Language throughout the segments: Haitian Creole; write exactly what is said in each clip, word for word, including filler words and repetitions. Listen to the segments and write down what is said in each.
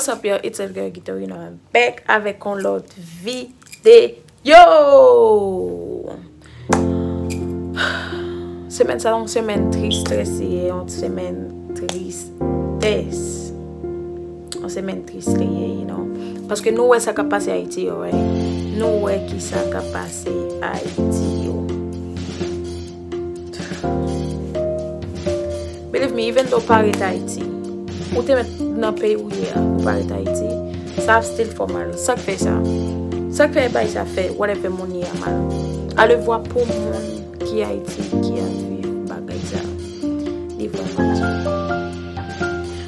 What's up, y'all? It's your girl Guitorina. I'm back avèk yon lòt videyo. Semèn sa yon semèn tristès li ye, yon semèn tristès. Yon semèn tris li ye, you know. Paske nou wè sa k ap pase Ayiti yo, right? Nou wè ki sa k ap pase Ayiti yo. Believe me, even though pa ret Ayiti, ou te mèt nan peyi ou ye a, ou pa ret Ayiti, sa ap still fè w mal. Sa k fè sa? Sa k fè bay sa fè whatever moun ye a mal? Alevwa pou moun ki Ayiti ki ap viv bagay sa. Li vrèman di.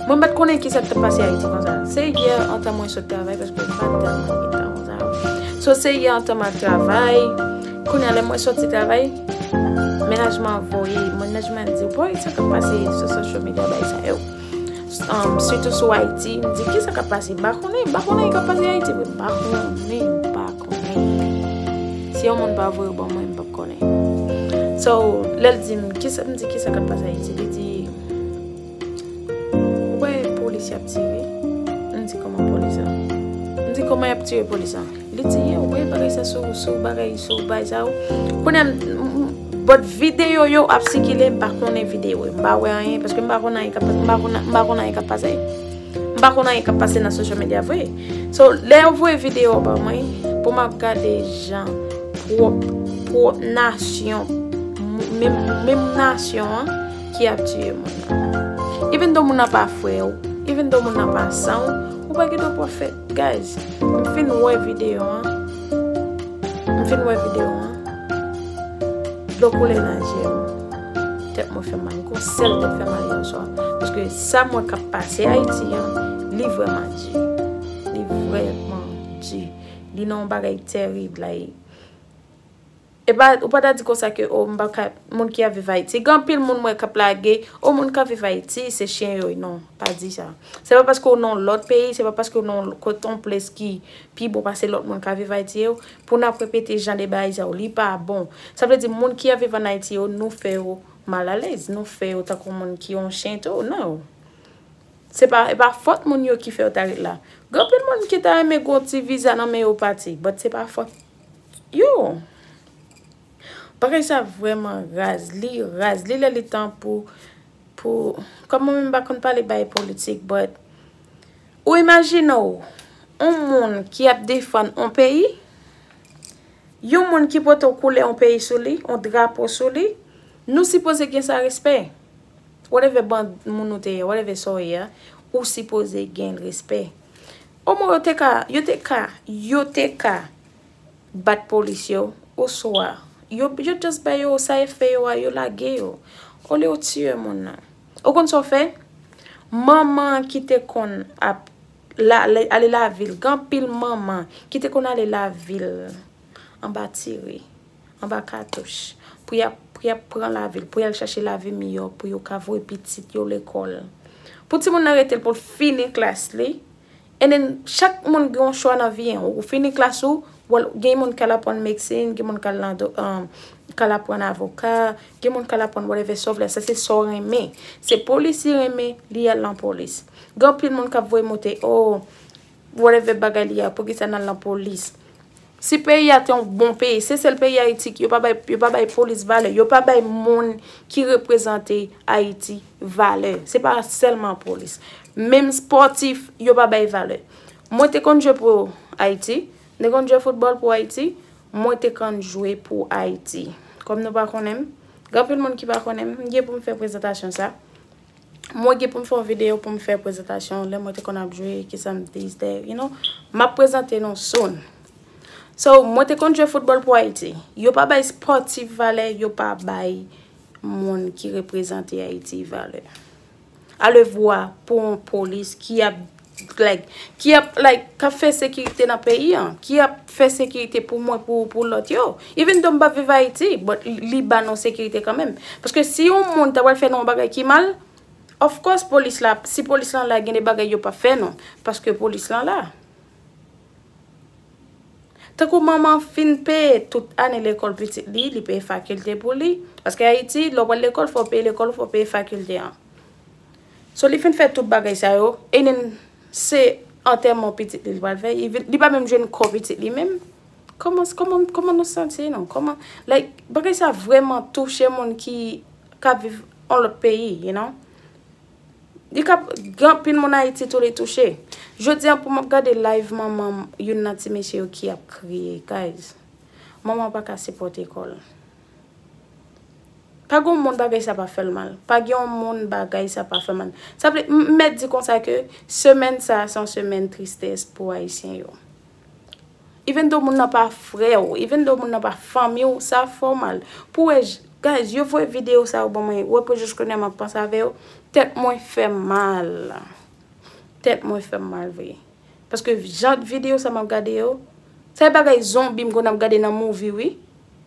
Mwen m pa t konnen ki sa k t ap pase Ayiti konsa. Se yè antan mwen sot travay, paske m pa t tèlman gen tan konsa. So, se yè antan m al travay. Kounye a, lè mwen soti travay, mennaj mwen voye, mennaj mwen di, "Boy, sa k ap pase sou social media, bay sa yo?" Um, sitou sou Ayiti, m di, "Ki sa k ap pase?" M pa konnen, m pa konnen ki ap pase Ayiti vre, m pa konnen, m pa konnen. Si yon moun pa voye ban mwen, m p ap konnen. So, lè l di m, "Ki sa?" M di, "Ki sa k ap pase Ayiti?" Li di, "Ou wè polis y ap tire?" M di, "Kòman polis la?" M di, "Kòman y ap tire polis la?" Li di, "Yeah, ou wè bagay sa sou, sou bagay, sou bagay sa yo." Kounye a, m, m, m, but videyo yo ap sikile, m pa konnen videyo yo. M pa wè anyen, paske m pa konn anyen k ap, m pa konn, m pa konn anyen k ap pase. M pa konn anyen k ap pase nan social media vre. So, lè yo voye videyo ba mwen, pou m ap gade jan pwòp, pwòp nasyon, menm, menm nasyon an, ki ap tiye moun nan. Even though moun nan pa frè w, even though moun nan pa san w, ou pa gen dwa pwofèt. Guys, m fin wè videyo an. M fin wè videyo an. Dlo koule nan je m. Tèt mwen fè mal. Gon sèl tèt fè mal yè swa. Paske sa m wè k ap pase Ayiti an, li vrèman di. Li vrèman di. Li nan yon bagay tèrib, like, E pa, ou pa ta di konsa ke, o, m pa ka, moun ki ap viv Ayiti. Gen anpil moun mwen k ap lage, o, moun k ap viv Ayiti, se chen yo ye. Non, pa di sa. Se pa paske w nan yon lòt peyi, se pa paske w nan yon kot, yon ples ki pi bon pase lòt moun k ap viv Ayiti yo, pou n ap repete jan de bagay sa yo. Li pa bon. Sa vle di, moun ki ap viv ann Ayiti yo, nou fè yo malalèz, nou fè yo tankou moun ki yon chen tou. Non. Se pa, e pa fòt moun yo ki fè yo ta ret la. Gen anpil moun ki ta renmen gon ti viza nan men yo pati, but se pa fòt yo. Bagay sa vrèman raz, li raz, li lè li tan pou, pou, kòm mwen menm m pa konn pale bay politik, but ou imajine w, yon moun ki ap defann yon peyi, yon moun ki pote yon koulè yon peyi sou li, yon drapo sou li, nou sipoze gen sa respè. Whatever band moun ou te ye, whatever sa w ye a, ou sipoze gen respè. Omwen yo te ka, yo te ka, yo te ka bat polis yo, oswa yo, yo just bay yo sa yo fè yo a, yo lage yo. Olye yo tiye moun nan. Ou konn sa w fè? Manman ki te konn ap la, ale, ale lavil, gen anpil manman ki te konn ale lavil anba tire, anba katouch, pou y ap, pou y ap pran lavil, pou y al chache lavi miyò, pou yo ka voye pitit yo lekòl. Pou timoun nan rete l pou l fini klas li, and then, chak moun gen yon chwa nan vi, en. Ou fini klas ou, w al, gen moun k al aprann medsin, gen moun k al nan do, um, k al aprann avoka, gen moun k al aprann whatever sa w vle, sa se sa w renmen. Se polis li renmen, li al nan polis. Gen anpil moun k ap voye monte, oh, whatever bagay li a, poukisa n al nan polis? Si peyi a te yon bon peyi, se sèl peyi Ayiti ki yo pa bay, yo pa bay polis valè, yo pa bay moun ki reprezante Ayiti valè. Se pa sèlman polis. Menm spòtif, yo pa bay valè. Mwen te konn jwe pou Ayiti, m te konn jwe foutbòl pou Ayiti, mwen te konn jwe pou Ayiti. Kòm nou pa konnen m, gen anpil moun ki pa konnen m, m gen pou m fè prezantasyon sa. Mwen gen pou m fè yon videyo pou m fè prezantasyon lè mwen te konn ap jwe, kisa m te, you know, m ap prezante nou soon. So, mwen te konn jwe foutbòl pou Ayiti. Yo pa bay spòtif valè, yo pa bay moun ki reprezante Ayiti valè. Alevwa pou yon polis ki ap, like, ki ap, like, k ap fè sekirite nan peyi an, ki ap fè sekirite pou mwen, pou, pou lòt yo. Even though m pa viv Ayiti, but li ba nou sekirite kanmenm. Paske si yon moun ta pral fè nou yon bagay ki mal, of course, polis la, si polis lan la, gen de bagay yo p ap fè nou, paske polis lan la. Tankou manman fin peye tout ane lekòl pitit li, li peye fakilte pou li, paske Ayiti, lè w pral lekòl, fò w peye lekòl, fò w peye fakilte an. So, li fin fè tout bagay sa yo, and then, se Antèman pitit li, li pral fè, li, li pa menm jwenn kò pitit li menm. Kòman, kòman, kòman nou santi nou? Kòman, like, bagay sa vrèman touche moun ki, k ap viv yon lòt peyi, you know? Li ka, gen anpil moun Ayiti tou li touche. Jodi a pou m ap gade live manman youn nan ti mesye yo ki ap kriye, guys. Manman pa ka sipòte kò l. Pa gen yon moun bagay sa pa fè l mal. Pa gen yon moun bagay sa pa fè mal. Sa vle, m mèt di konsa ke semèn sa, se yon semèn tristès pou Ayisyen yo. Even though moun nan pa frè w, even though moun nan pa fanmi w, sa fè w mal. Pou wè, guys, yo voye videyo sa yo ban mwen, wè pou jis kounye a m ap panse avè yo, tèt mwen fè m mal. Tèt mwen fè m mal vre. Paske jan videyo sa m ap gade yo, sa e bagay zonbi m konn ap gade nan movie, wi.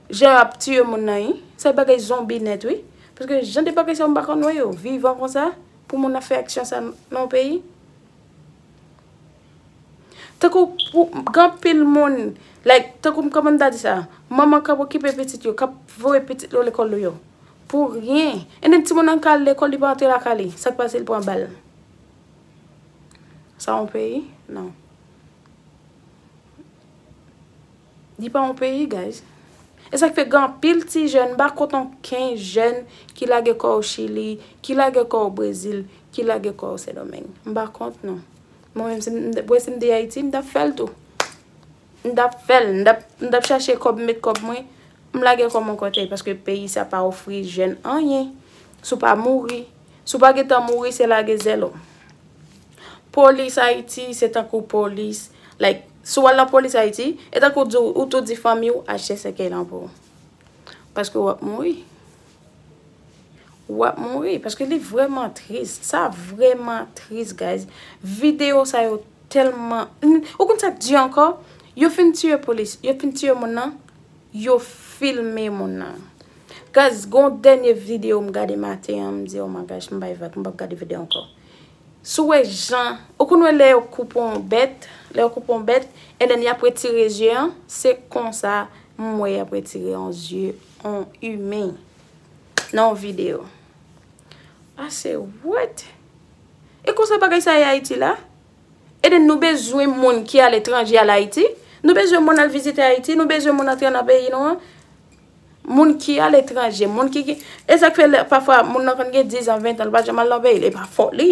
Jan yo ap tiye moun nan, wi. Sa e bagay zonbi nèt, wi. Paske jan de bagay sa yo m pa konn wè yo vivan konsa, pou moun ap fè aksyon sa nan yon peyi. Tankou pou, gen anpil moun, like, tankou kòman m ta di sa, manman k ap okipe pitit yo, k ap voye pitit yo lekòl yo, pou ryen. And then timoun nan ka al lekòl, li pa antre lakay li. Sa k pase, li pran bal. Sa yon peyi? Non. Li pa yon peyi, guys. E sa k fè gen anpil ti jèn, m pa kont yon kenz jèn ki lage kò yo Chili, ki lage kò yo Brezil, ki lage kò yo Sendomeng. M pa kont, non. Mwen menm, si m, mwen si m te Ayiti, m t ap fè l tou. M t ap fè l, m t ap, m t ap chache kòb, m met kòb mwen, m lage kò m yon kote, paske peyi sa pa ofri jèn anyen. Si w pa mouri, si w pa gentan mouri, se lage zèl ou. Polis Ayiti, se tankou polis, like, si w al nan polis Ayiti, e tankou di w, ou tou di fanmi w, achte sèkèy lan pou ou. Paske w ap mouri. W ap mouri. Paske li vrèman tris. Sa vrèman tris, guys. Videyo sa yo tèlman, ou konn sa k di ankò? Yo fin tiye polis, yo fin tiye moun nan, yo filme moun nan. Guys, gon dènye videyo m gade maten an, m di, "Oh my gosh, m bay vag, m p ap gade videyo ankò." Si w wè jan, ou konn wè lè yo koupe yon bèt, lè yo koupe yon bèt, and then y ap retire zye an, se konsa m wè y ap retire yon zye yon imen nan yon videyo. I say, "What?" E konsa bagay sa ye Ayiti la? And then nou bezwen moun ki aletranje al Ayiti? Nou bezwen moun al vizite Ayiti? Nou bezwen moun antre nan peyi nou an? Moun ki aletranje, moun ki gen, e sa k fè lè, pafwa moun nan konn gen diz an, ven an, li pa janm al nan peyi l, e pa fòt li.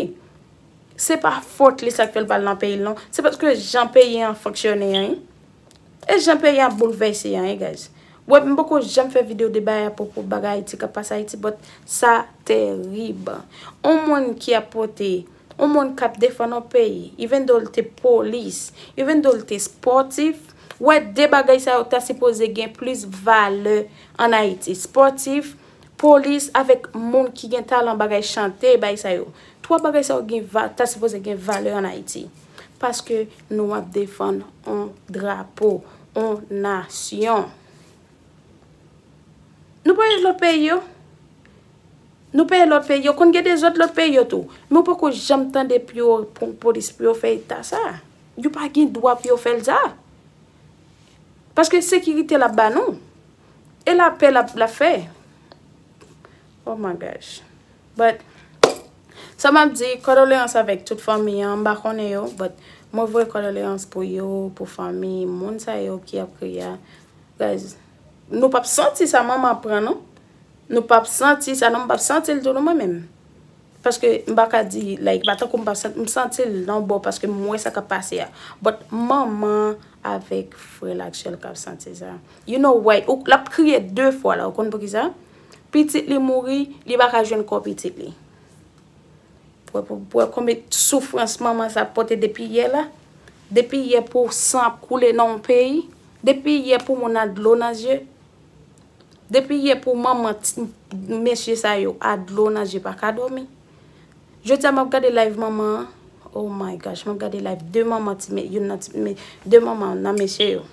Se pa fòt li sa k fè l pa al nan peyi l, non. Se paske jan peyi an fonksyone an, wi. E jan peyi an boulvèse an, wi, guys. Wè, m poko janm fè videyo deba apwopo bagay Ayiti k ap pase Ayiti, but sa terib. On moun ki ap pote, on moun k ap defann on peyi, even though l te polis, even though l te spòtif, wè, de bagay sa yo ta sipoze gen plis valè ann Ayiti. Spòtif, polis avèk moun ki gen talan bagay chante, bagay sa yo. Twa bagay sa yo gen va-, ta sipoze gen valè ann Ayiti. Paske nou ap defann on drapo, on nasyon. Nou pa ede lòt peyi yo. Nou pa ede lòt peyi yo. Konn gen dezòd lòt peyi yo tou. Men w poko janm tande pou yo, pou polis, pou yo fè eta sa. Yo pa gen dwa pou yo fè l sa. Paske sekirite l ap ba nou. E lapè l ap, l ap fè. Oh my gosh. But, sa m ap di, kondoleyans avèk tout fanmi an, m pa konnen yo, but mwen voye kondoleyans pou yo, pou fanmi, moun sa yo ki ap kriye a. Guys, nou p ap santi sa manman ap pran, non. Nou p ap santi sa, non, m p ap santi l tou, non, mwen menm. Paske m pa ka di, like, pa tankou m pa santi, m santi l nan bò paske m wè sa k ap pase a. But manman avèk frè l ak sè l k ap santi sa. You know why? Ou, l ap kriye de fwa la. Ou konn poukisa? Pitit li mouri, li pa ka jwenn kò pitit li. Pou, pou, pou wè konbyen soufrans manman sa ap pote depi yè la. Depi yè pou san ap koule nan yon peyi. Depi yè pou moun nan dlo nan zye. Depi yè pou manman ti, mesye sa yo a dlo nan zye pa ka dòmi. Jodi a m ap gade live manman an. Oh my gosh, m ap gade live de manman ti me-, youn nan ti me-, de manman nan mesye yo.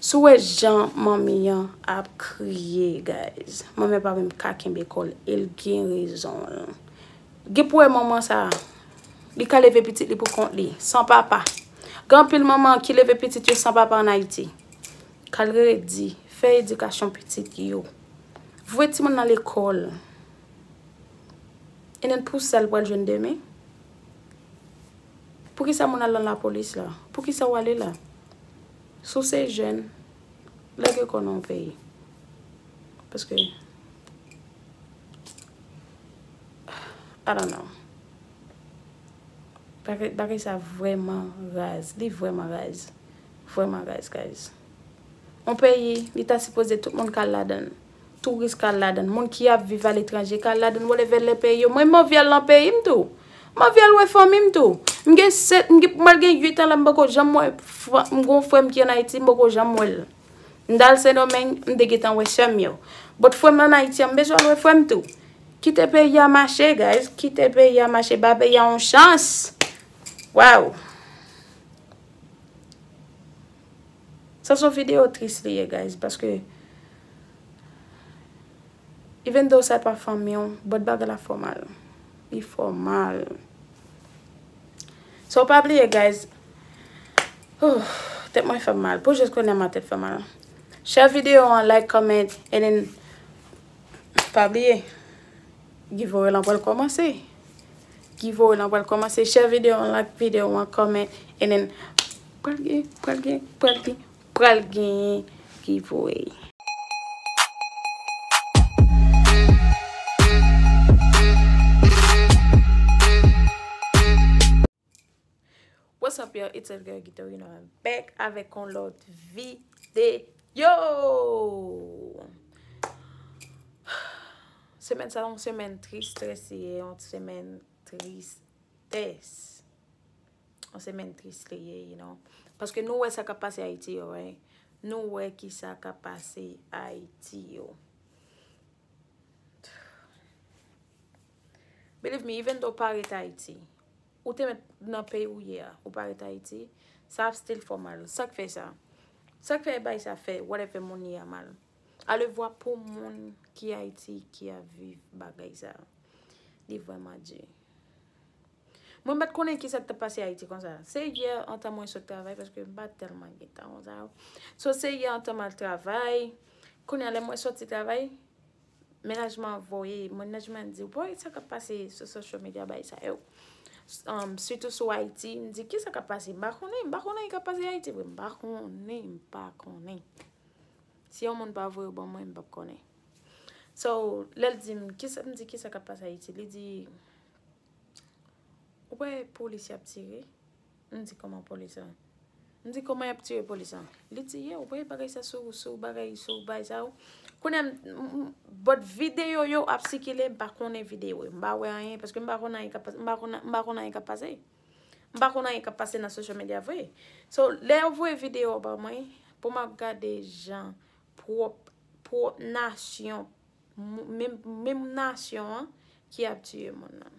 Si w wè jan manmi an ap kriye, guys. Manmi an pa menm ka kenbe kò l, e l gen rezon l. Gen pou wè manman sa, li ka leve pitit li pou kont li, san papa. Gen anpil manman ki leve pitit yo san papa ann Ayiti. K al redi, fè edikasyon pitit yo. Voye timoun nan lekòl. E nan pou sa l pral jwenn demen. Poukisa moun al nan lapolis la? Poukisa w ale la? Si w se jèn, lage kò nan yon peyi. Paske, I don't know. Bagay, bagay sa vrèman raz. Li vrèman raz. Vrèman raz, guys. Yon peyi, li ta sipoze tout moun ka al ladan l. Touris ka al ladan l. Moun ki ap viv aletranje ka al ladan l. Whatever lè peyi yo. Mwen, m anvi al nan peyi m tou. M anvi al wè fanmi m tou. M gen sèt, m gen, mwen gen uit an la, m poko janm wè, m gen yon frè m ki ann Ayiti, m poko janm wè l. M t al Sendomeng, m te gentan wè sè m yo. But frè m ann Ayiti an, m bezwen al wè frè m tou. Kite peyi a mache, guys. Kite peyi a mache. Ba peyi a yon chans. Wow. Sa se yon videyo tris li ye, guys, paske even though sa pa fanmi w, but bagay la fè w mal. Li fè w mal. So, pa bliye, guys. Oh, tèt mwen fè m mal. Pou jis kounye a, ma tèt fè mal. Share videyo an, like, comment, and then pa bliye. Giveaway lan pral kòmanse. Giveaway lan pral kòmanse. Share videyo an, like videyo an, comment, and then pral gen, pral gen, pral gen, pral gen giveaway. What's up, y'all? It's your girl Guitorino. I'm back avèk yon lòt videyo. Semèn sa, yon semèn tristès li ye, yon semèn tristès. Yon semèn tris li ye, you know. Paske nou wè sa k ap pase Ayiti yo, right? Nou wè ki sa k ap pase Ayiti yo. Believe me, even though w pa ret Ayiti, ou te mèt nan peyi ou ye a, ou pa ret Ayiti, sa ap still fè w mal. Sa k fè sa? Sa k fè bagay sa fè whatever moun ye a mal? Alevwa pou moun ki Ayiti ki ap viv bagay sa. Li vrèman di. Mwen pa t konnen ki sa k t ap pase Ayiti konsa. Se yè antan mwen sot travay, paske m pa tèlman gen tan konsa. So, se yè antan m al travay. Kounye a, lè mwen sòti travay, mennaj mwen voye, mennaj mwen di, "Boy, sa k ap pase sou social media, bay sa yo?" Um, sitou sou Ayiti, m di, "Ki sa k ap pase?" M pa konnen, m pa konnen ki k ap pase Ayiti vre. M pa konnen, m pa konnen. Si yon moun pa voye ban mwen, m p ap konnen. So, lè l di m, "Ki sa," m di, "Ki sa k ap pase Ayiti?" Li di, "Ou wè polis y ap tire?" M di, "Kòman polis la?" M di, "Kòman y ap tire polis la?" Li di, "Yeah, ou wè bagay sa sou, sou bagay, sou bagay sa yo." Kounye a, m, m, but videyo yo ap sikile, m pa konnen videyo yo. M pa wè anyen, paske m pa konn anyen k ap pase, m pa konn, m pa konn anyen k ap pase. M pa konn anyen k ap pase nan social media vre. So, lè yo voye videyo ba mwen, pou m ap gade jan pwòp, pwòp nasyon, m, menm, menm nasyon an ki ap tiye moun nan.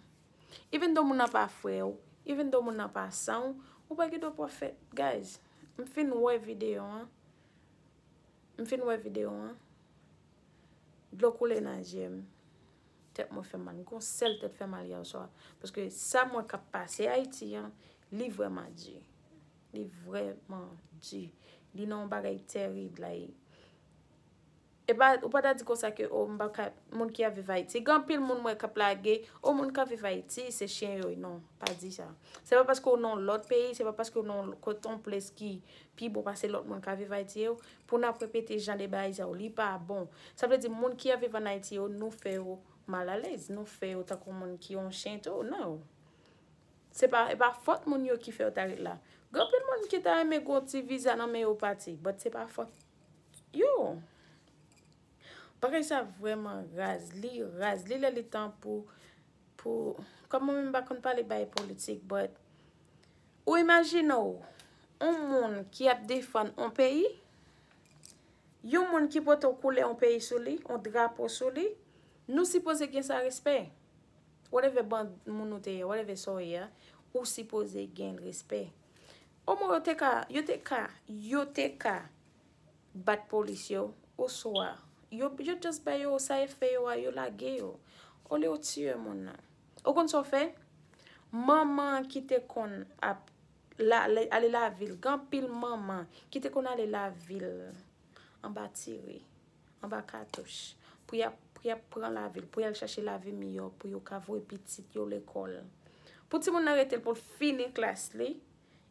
Even though moun nan pa frè w, even though moun nan pa san w, ou pa gen dwa pou w ap fè, guys, m fin wè videyo an, m fin wè videyo an, dlo koule nan je m, tèt mwen fè mal, m gon sèl tèt fè mal yè swa, paske sa m wè k ap pase Ayiti an, li vrèman di, li vrèman di, li nan yon bagay tèrib, like, E pa, ou pa ta di konsa ke, o, m pa ka, moun ki ap viv Ayiti. Gen anpil moun mwen k ap lage, o, moun k ap viv Ayiti, se chen yo ye. Non, pa di sa. Se pa paske w nan yon lòt peyi, se pa paske w nan yon kot, yon ples ki pi bon pase lòt moun k ap viv Ayiti yo, pou n ap repete jan de bagay sa yo. Li pa bon. Sa vle di, moun ki ap viv ann Ayiti yo, nou fè yo malalèz, nou fè yo tankou moun ki yon chen tou. Non. Se pa, e pa fòt moun yo ki fè yo ta ret la. Gen anpil moun ki ta renmen gen yon ti viza nan men yo pati, but se pa fòt yo. Bagay sa vrèman raz, li raz, li lè li tan pou, pou, kòm mwen menm m pa konn pale bay politik, but ou imajine w, yon moun ki ap defann yon peyi, yon moun ki pote yon koulè yon peyi sou li, yon drapo sou li, nou sipoze gen sa respè. Whatever band moun ou te ye, whatever sa w ye a, ou sipoze gen respè. Omwen yo te ka, yo te ka, yo te ka bat polis yo, oswa yo, yo just bay yo sa yo fè yo a, yo lage yo. Olye yo tiye moun nan. Ou konn sa w fè? Manman ki te konn ap la, la, ale lavil, gen anpil manman ki te konn ale lavil anba tire, anba katouch, pou y ap, pou y ap pran lavil, pou y al chache lavi miyò, pou yo ka voye pitit yo lekòl, Pou timoun nan rete l pou l fini klas li.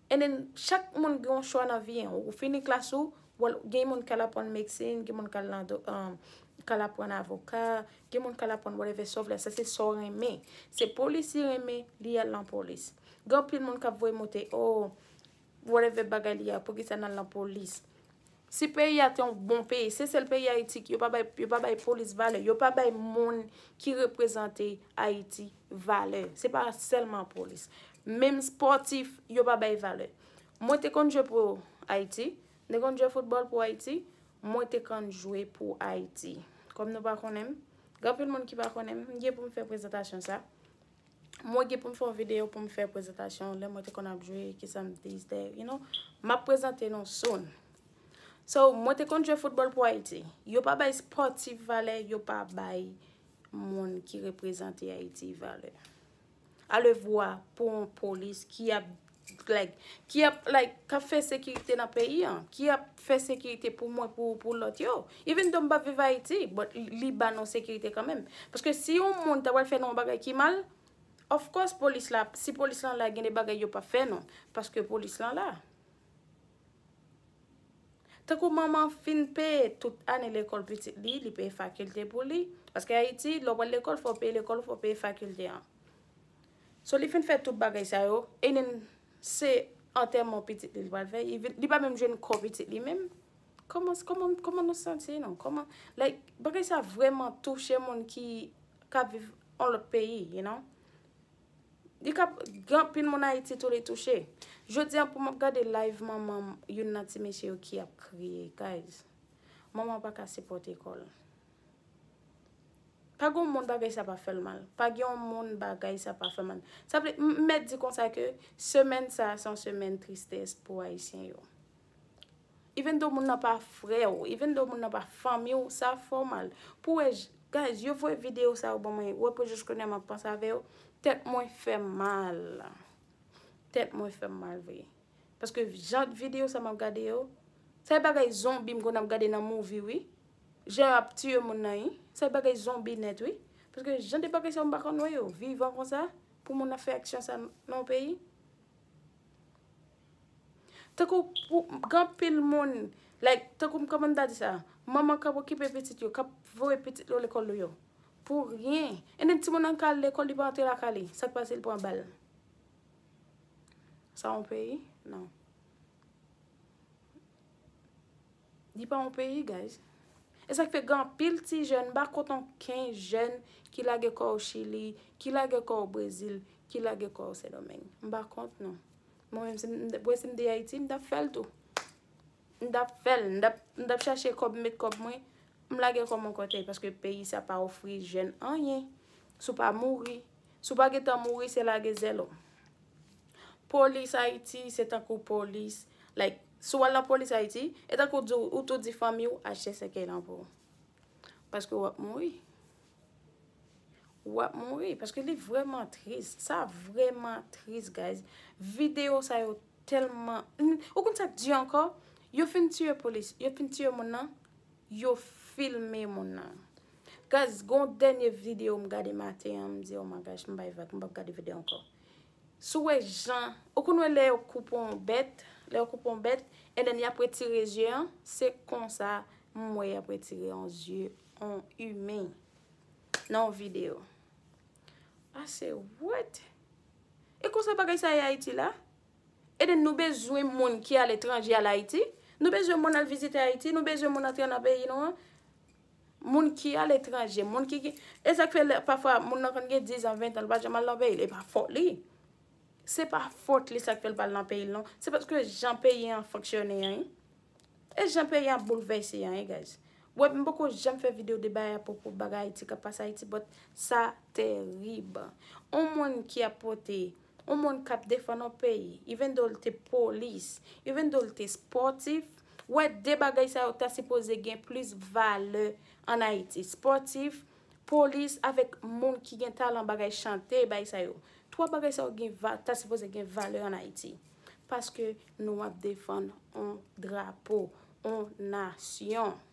And then, chak moun gen yon chwa nan vi an. Ou fini klas ou, w al, gen moun k al aprann medsin, gen moun k al nan do- um, k al aprann avoka, gen moun k al aprann whatever sa w vle. Sa se sa w renmen. Se polis li renmen, li al nan polis. Gen anpil moun k ap voye monte, oh, whatever bagay li a, poukisa n al nan polis? Si peyi a te yon bon peyi, se sèl peyi Ayiti ki yo pa bay, yo pa bay polis valè, yo pa bay moun ki reprezante Ayiti valè. Se pa sèlman polis. Menm spòtif, yo pa bay valè. Mwen te konn jwe pou Ayiti, mwen te konn jwe foutbòl pou Ayiti, mwen te konn jwe pou Ayiti. Kòm nou pa konnen m, gen anpil moun ki pa konnen m, m gen pou m fè prezantasyon sa. Mwen gen pou m fè yon videyo pou m fè prezantasyon lè mwen te konn ap jwe, kisa m te, you know, m ap prezante nou soon. So, mwen te konn jwe foutbòl pou Ayiti. Yo pa bay spòtif valè, yo pa bay moun ki reprezante Ayiti valè. Alevwa pou yon polis ki ap, like, ki ap, like, k ap fè sekirite nan peyi an, ki ap fè sekirite pou mwen, pou, pou lòt yo. Even though m pa viv Ayiti, but li ba nou sekirite kanmenm. Paske si yon moun ta pral fè nou yon bagay ki mal, of course, polis la, si polis lan la, gen de bagay yo p ap fè nou, paske polis lan la. Tankou manman fin peye tout ane lekòl pitit li, li peye fakilte pou li. Paske Ayiti, lè w pral lekòl, fò w peye lekòl, fò w peye fakilte an. So, li fin fè tout bagay sa yo, and then se antèman pitit li, li pral fè, li vin- li pa menm jwenn kò pitit li menm. Kòman, kòman, kòman nou santi nou? Kòman, like, bagay sa vrèman touche moun ki ka viv yon lòt peyi, you know? Li ka, gen anpil moun Ayiti tou li touche. Jodi a pou m ap gade live manman youn nan ti mesye yo ki ap kriye, guys. Manman pa ka sipòte kò l. Pa gen yon moun bagay sa pa fè l mal. Pa gen yon moun bagay sa pa fè mal. Sa vle, m mèt di konsa ke semèn sa, se yon semèn tristès pou Ayisyen yo. Even though moun nan pa frè w, even though moun nan pa fanmi w, sa fè w mal. Pou wè, guys, yo voye videyo sa yo ban mwen, wè pou jis kounye a m ap panse avè yo, tèt mwen fè m mal. Tèt mwen fè m mal vre. Paske jan videyo sa m ap gade yo, sa e bagay zonbi m konn ap gade nan movie, wi. Jan yo ap tiye moun nan, wi. Sa e bagay zonbi nèt, wi. Paske jan de bagay sa yo m pa konn wè yo. Vivan konsa, pou moun nan fè aksyon sa nan yon peyi. Tankou pou, gen anpil moun, like, tankou m kòman m ta di sa, manman k ap okipe pitit yo, k ap voye pitit yo lekòl yo, pou ryen. And then timoun nan ka al lekòl, li pa antre lakay li. Sa k pase, li pran bal. Sa yon peyi? Non. Li pa yon peyi, guys. E sa k fè gen anpil ti jèn, m pa kont yon kenz jèn ki lage kò yo Chili, ki lage kò yo Brezil, ki lage kò yo Sendomeng. M pa kont, non. Mwen menm, si m, mwen, si m te Ayiti, m t ap fè l tou. M t ap fè l, m t ap, m t ap chache kòb, m met kòb mwen, m lage kò m yon kote, paske peyi sa pa ofri jèn anyen. Si w pa mouri, si w pa gentan mouri, se lage zèl ou. Polis Ayiti, se tankou polis, like, si w al nan polis Ayiti, e tankou w di, ou tou di fanmi w achte sèkèy lan pou ou. Paske w ap mouri. W ap mouri. Paske li vrèman tris. Sa vrèman tris, guys. Videyo sa yo tèlman, ou konn sa k di ankò? Yo fin tiye polis, yo fin tiye moun nan, yo filme moun nan. Guys, gon dènye videyo m gade maten an, m di, oh my gosh, m bay vag, m p ap gade videyo ankò. Si w wè jan, ou konn wè lè yo koupe yon bèt, lè yo koupe yon bèt, and then y ap retire zye an, se konsa m wè y ap retire yon zye yon imen nan yon videyo. I say, what? E konsa bagay sa ye Ayiti la? And then nou bezwen moun ki aletranje al Ayiti? Nou bezwen moun al vizite Ayiti? Nou bezwen moun antre nan peyi nou an? Moun ki aletranje, moun ki, ki, e sa k fè lè, pafwa, moun nan konn gen diz an, ven an, li pa janm al nan peyi l, e pa fòt li. Se pa fòt li sa k fè l pa al nan peyi l, non. Se paske jan peyi an fonksyone an, wi. E jan peyi an ap boulvèse an, wi, guys. Wè, m poko janm fè videyo de bagay apwopo bagay Ayiti k ap pase Ayiti, but sa terib. On moun ki ap pote, on moun k ap defann on peyi, even though l te polis, even though l te spòtif, wè, de bagay sa yo ta sipoze gen plis valè ann Ayiti. Spòtif, polis avèk moun ki gen talan bagay chante, bagay sa yo. Twa bagay sa yo gen va-, ta sipoze gen valè ann Ayiti. Paske nou ap defann on drapo, on nasyon.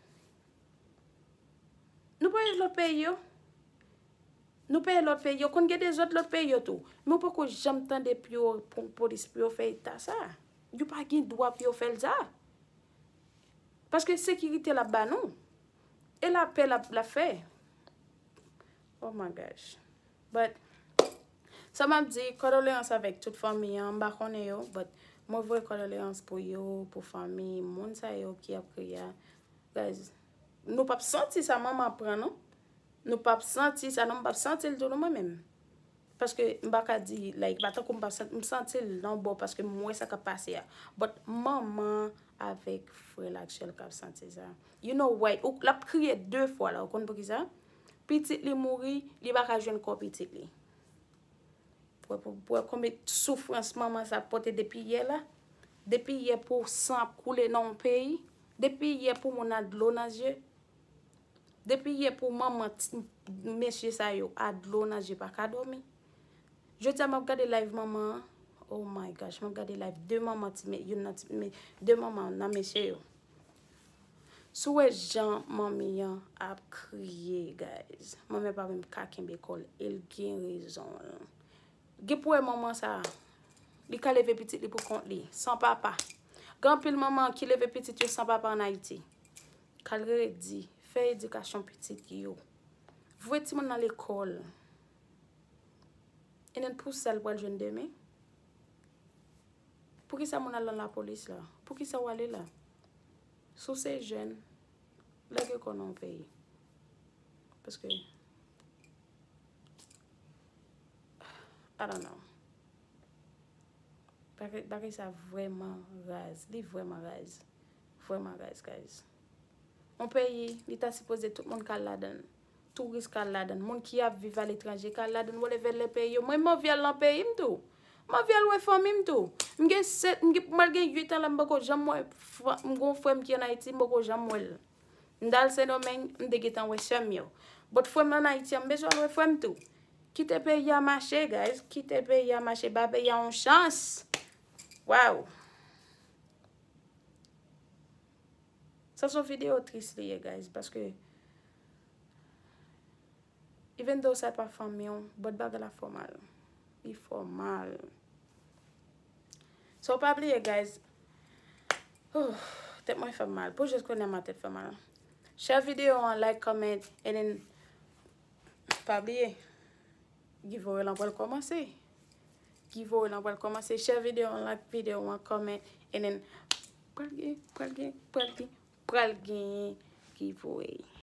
Nou pa wè lòt peyi yo? Nou peye lòt peyi, yo konn gen dezòd lòt peyi yo tou. Men w poko janm tande pou yo pran polis pou yo fè eta sa. Yo pa gen dwa pou yo fè l sa. Paske sekirite l ap ba nou. E lapè l ap, l ap fè. Oh my gosh. But, sa m ap di, kondoleyans avèk tout fanmi an, m pa konnen yo, but mwen voye kondoleyans pou yo, pou fanmi, moun sa yo ki ap kriye a. Guys, nou p ap santi sa manman pran, non. Nou p ap santi sa, non, m p ap santi l tou, non, mwen menm. Paske m pa ka di, like, pa tankou m p ap santi, m santi l nan bò paske m wè sa k ap pase a. But manman avèk frè l ak sè l k ap santi sa. You know why? Ou, l ap kriye de fwa la, ou konn poukisa? Pitit li mouri, li pa ka jwenn kò pitit li. Pou, pou, pou konbyen soufrans manman sa pote depi yè la. Depi yè pou san ap koule nan yon peyi. Depi yè pou moun a dlo nan zye. Depi yè pou manman ti, mesye sa yo a dlo nan zye pa ka dòmi. Jodi a m ap gade live manman an. Oh my gosh, m ap gade live de manman ti, youn nan ti, de manman nan mesye yo. Si w wè jan manmi an ap kriye, guys. Manmi an pa menm ka kenbe kò l, e l gen rezon l. Gen pou wè manman sa, li ka leve pitit li pou kont li, san papa. Gen anpil manman ki leve pitit yo san papa ann Ayiti. Ka l redi, fè edikasyon pitit yo. Voye timoun nan lekòl. And then pou sa l pral jwenn demen? Poukisa moun al nan lapolis la? Poukisa w ale la? Si w se jèn, lage kò nan yon peyi. Paske, I don't know. Bagay, bagay sa vrèman raz. Li vrèman raz. Vrèman raz, guys. Yon peyi, li ta sipoze tout moun ka al ladan l. Touris ka al ladan l. Moun ki ap viv aletranje ka al ladan l. Whatever lè peyi yo. Mwen, m anvi al nan peyi m tou. M anvi al wè fanmi m tou. M gen sèt, m gen, m al gen uit an la, m poko janm wè, m gen yon frè m ki ann Ayiti, m poko janm wè l. M t al Sendomeng, m te gentan wè sè m yo. But frè m ann Ayiti an, m bezwen al wè frè m tou. Kite peyi a mache, guys. Kite peyi a mache. Ba peyi a yon chans. Wow. Sa se yon videyo tris li ye, guys, paske even though sa pa fanmi w, but bagay la fè w mal. Li fè w mal. So, pa bliye, guys. Oh, tèt mwen fè m mal. Pou jis kounye a m tèt fè mal. Share videyo an, like, comment, and then pa bliye. Giveaway lan pral kòmanse. Giveaway lan pral kòmanse. Share videyo an, like videyo an, comment, and then pral gen, pral gen, pral gen, pral gen giveaway.